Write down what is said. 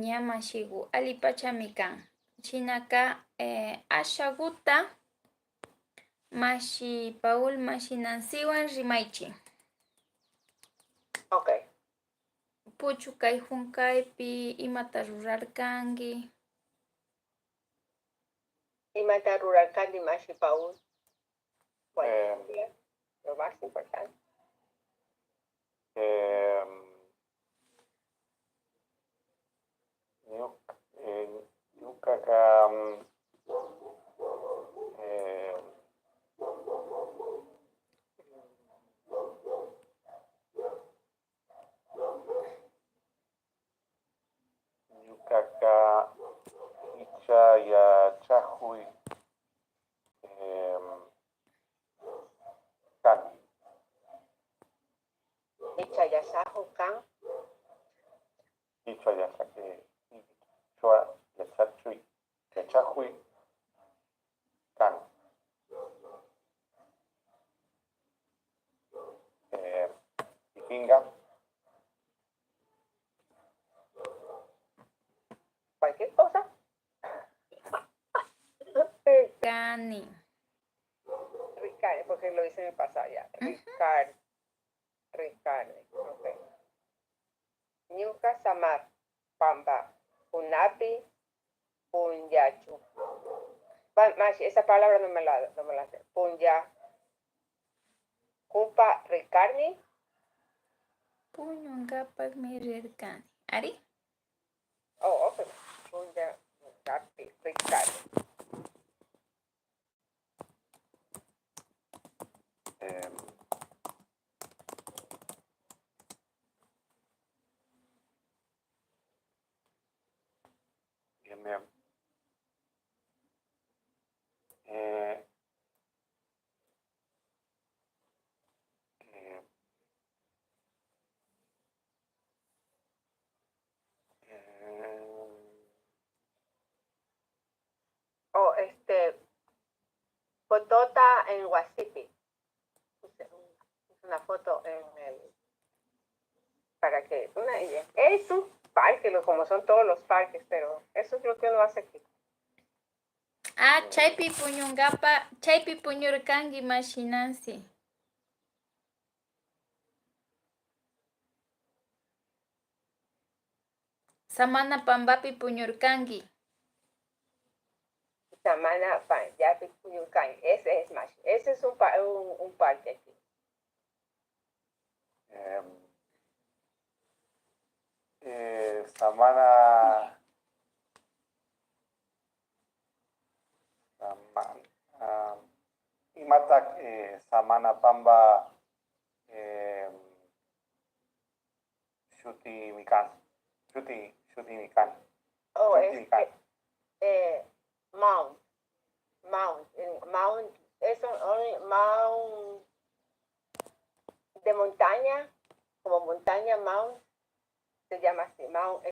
Ña mashigu alipachami kan. Shinaka ashaguta mashi Paul mashi Nancywan rimaychi. Ok. Puchukay hunkaypi imata rurarkanki. Imata rurarkani mashi Paul. Bueno, lo más importante. Ñukaka ñukaka icha yachajuy kan. Icha yachajuy kan. Icha yachajuy yachajuy kan. Ikinga. Cualquier cosa. Cani. Ricardo, porque lo hice en el pasado ya. Ricardo. Ricardo, ok. Ñuka samar, pamba, unapi, punyachu. Esa palabra no me la sé. Punya. Cupa Ricardi. Puñunkapakmi rirkani. Ari? Oh, ok. Punya Ricardi. Bien, bien. Eh, Oh, fotota en Wasipi. Puse una foto en el, para que, una, es un parque, como son todos los parques, pero eso es lo que uno hace aquí. Ah, chaypi puñungapa, chaypi puñurkanki mashi Nancy. Samana pambapi puñurkanki. Samana Pambapi puñurkanki, ese es más, ese es un parque aquí. Samana, Imatak Samana Pamba Shuti Mikan, Shuti, Shuti Mikan. Oh, Shuti es Mikan. que, Mount, Mount, en Mount, es un Mount de montaña, como montaña Mount, se llama así, Mount.